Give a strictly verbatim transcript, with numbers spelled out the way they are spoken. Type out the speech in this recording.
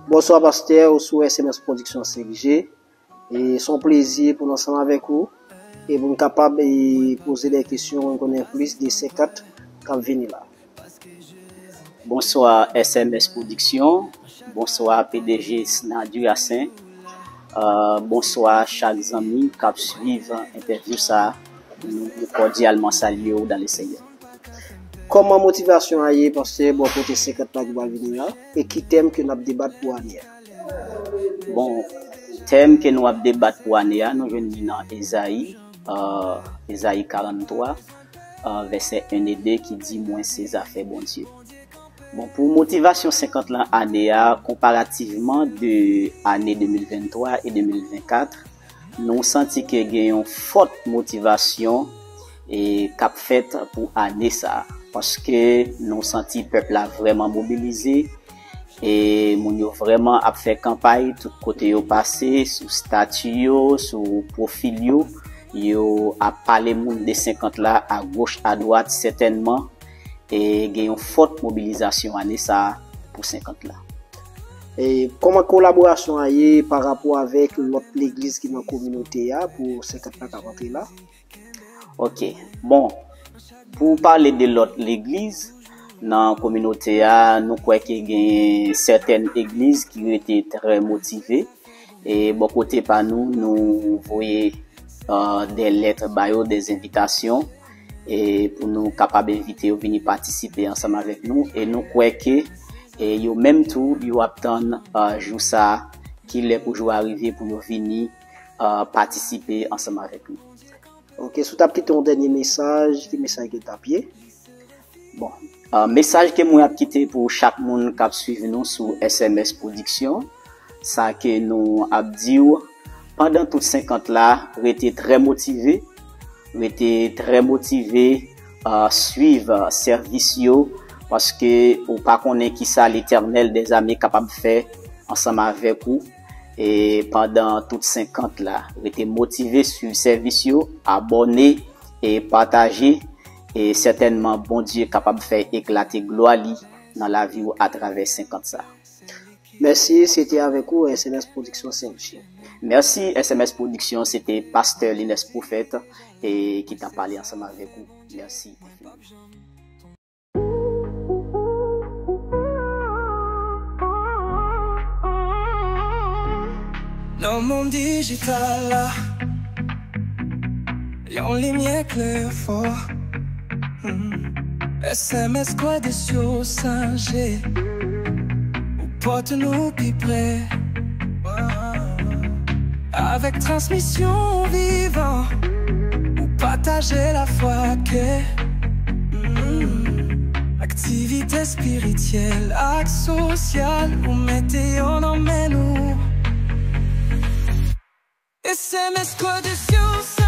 Bonswa pastè, ou sou S M S Production senk G. E se yon plezi pou n ansanm avèk ou e pou n kapab e poze de kesyon pou n konnen plis de senkant k ap vini la. Bonswa S M S Production, bonswa P D G Snadio Yassin, euh, bonswa chak zanmi k ap swiv entèvyou sa a. Nou kòdyalman salye w dans le Seigneur. Kòman motivasyon an ye, pastè, bò kote senkant la ki pral vini la, e ki tèm ke n ap debat pou ane a? Bon, tèm ke nou ap debat pou ane a, nou jwenn li nan Ezayi, euh, Ezayi karant twa, euh, vèsè en e de ki di, mwen se zafè Bondye. Bon, pou motivasyon senkant lan ane a, konparativman de ane de mil venntwa e de mil vennkat, nou santi ke gen yon fòt motivasyon e k ap fèt pou ane sa a. Paske nou santi pèp la vrèman mobilize e moun yo vrèman ap fè kanpay tout kote yo pase, sou stati yo, sou pwofil yo. Yo ap pale moun de senkant la agoch adwat, sètènman. E gen yon fòt mobilizasyon ane sa a pou senkant la. E kòman kolaborasyon an ye pa rapò avèk lòt legliz ki nan kominote a pou senkant la k ap antre la? Ok. Bon, pou pale de lòt legliz nan kominote a, nou kwè ke gen sètèn legliz ki rete trè motive. E bò kote pa nou, nou voye euh, de lèt ba yo, de envitasyon, e pou nou kapab envite yo vini patisipe ansanm avèk nou. E nou kwè ke e yo menm tou, yo ap tann euh, jou sa a, ki lè pou jou a rive pou yo vini euh, patisipe ansanm avèk nou. Ok, si w t ap kite yon dènye mesaj, ki mesaj ke l t ap ye? Bon, euh, mesaj ke mwen ap kite pou chak moun k ap swiv nou sou S M S Production, sa ke nou ap di w, pandan tout senkant la, rete trè motive, rete trè motive, euh, swiv euh, sèvis yo, paske ou pa konnen kisa Letènèl dèzame kapab fè ansanm avèk ou e pandan tout senkant la. Rete motive, swiv sèvis yo, abòne e pataje, e sètènman Bondye kapab fè eklate glwa li nan lavi w atravè senkant sa. Mèsi, se te avèk ou S M S Production senk G. Mèsi S M S Production, se te pastè Lines Prophète e ki t ap pale ansanm avèk ou. Mèsi enfiniman. Nan mond dijital la, yon limyè klè fò. Hmm. S M S Kodes yo chanje. Ou pote nou pi pre. Avèk transmisyon vivan, ou pataje lafwa ke. Hmm. Aktivite espirityèl ak sosyal, ou mete yo nan men nou. S M S Kodes yo